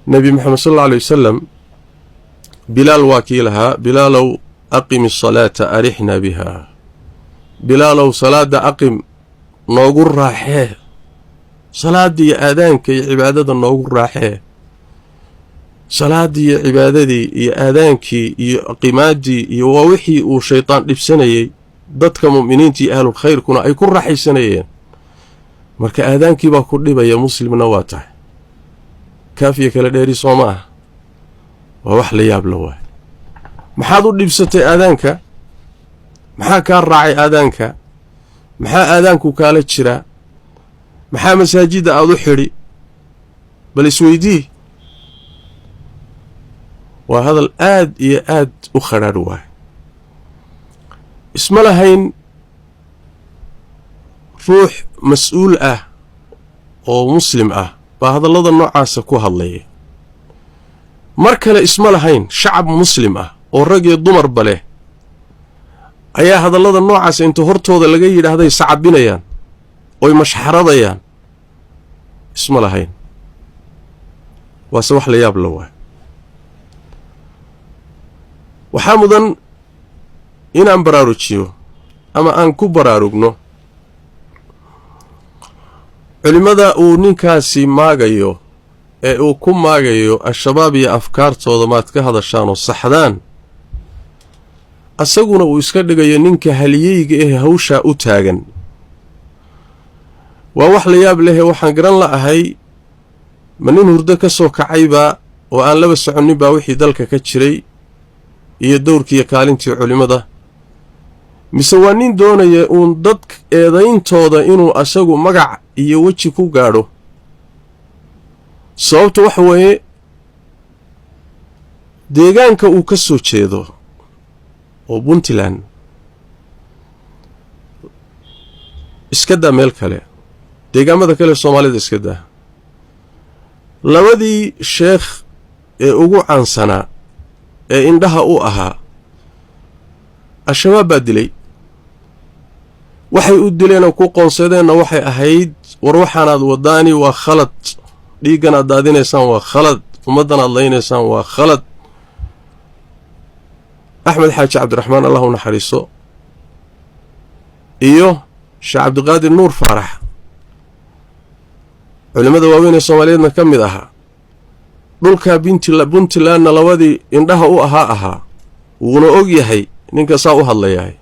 Nebi Maxamed sal alla alay wasalam Bilaal waa kii lahaa: "Bilaalow, aqim asalaata, arixna biha." Bilaalow, salaada aqim, noogu raaxee. Salaada iyo aadaanka iyo cibaadada noogu raaxee. Salaadii iyo cibaadadii iyo aadaankii iyo qimaadii iyo waa wixii uu shaydaan dhibsanayey, dadka mu'miniinta iyo ahlulkhayrkuna ay ku raaxaysanayeen. Marka aadaankii baa ku dhibaya, muslimna waa tahay. Kaafiya kala dheeri, soo ma ah? Waa wax la yaab la waay. Maxaad u dhibsatay aadaanka? Maxaa kaa raacay aadaanka? Maxaa aadaanku kaala jiraa? Maxaa masaajidda aada u xidhi? Bal isweydii. Waa hadal aad iyo aad u khadhaadh waay. Isma lahayn ruux mas-uul ah oo muslim ah baa hadallada noocaasa ku hadlaya. Mar kale isma lahayn shacab muslim ah oo rag iyo dumarba leh ayaa hadallada noocaasa inta hortooda laga yidhaahday sacabinayaan oy mashxaradayaan. Isma lahayn. Waase wax la yaab la waay. Waxaa mudan inaan baraarujiyo ama aan ku baraarugno culimmada uu ninkaasi maagayo ee uu ku maagayo Al-Shabaab iyo afkaartooda maad ka hadashaan oo saxdaan, asaguna uu iska dhigayo ninka haliyeyga eh hawshaa u taagan. Waa wax la yaab lehe. Waxaan garan la'ahay, ma nin hurdo ka soo kacaybaa oo aan laba soconnin baa wixii dalka ka jiray iyo dowrkiiyo kaalintii culimmada, mise waa nin doonaya uun dad eedayntooda inuu asagu magac iyo weji ku gaadho? Sababta waxa weeye, deegaanka uu ka soo jeedo oo Puntland iska daa, meel kale, deegaamada kale Soomaalida iska daa, labadii sheekh ee ugu caansanaa ee indhaha u ahaa Al-Shabaab baa dilay. Waxay u dileenoo ku qoonsadeenna waxay ahayd: "War, waxaanaad wadaani waa khalad, dhiigganaad daadinaysaan waa khalad, ummaddanaad laynaysaan waa khalad." Axmed Xaaji Cabdiraxmaan, Allah u naxariiso, iyo Sheekh Cabdiqaadir Nuur Faarax, culimmada waaweyn ee Soomaaliyeedna ka mid ahaa, dhulkaa Puntlandna labadii indhaha u ahaa, wuuna og yahay ninka saa u hadlayahay.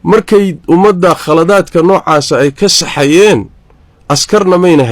Markay ummadda khaladaadka noocaasa ay ka saxayeen, askarna mayna.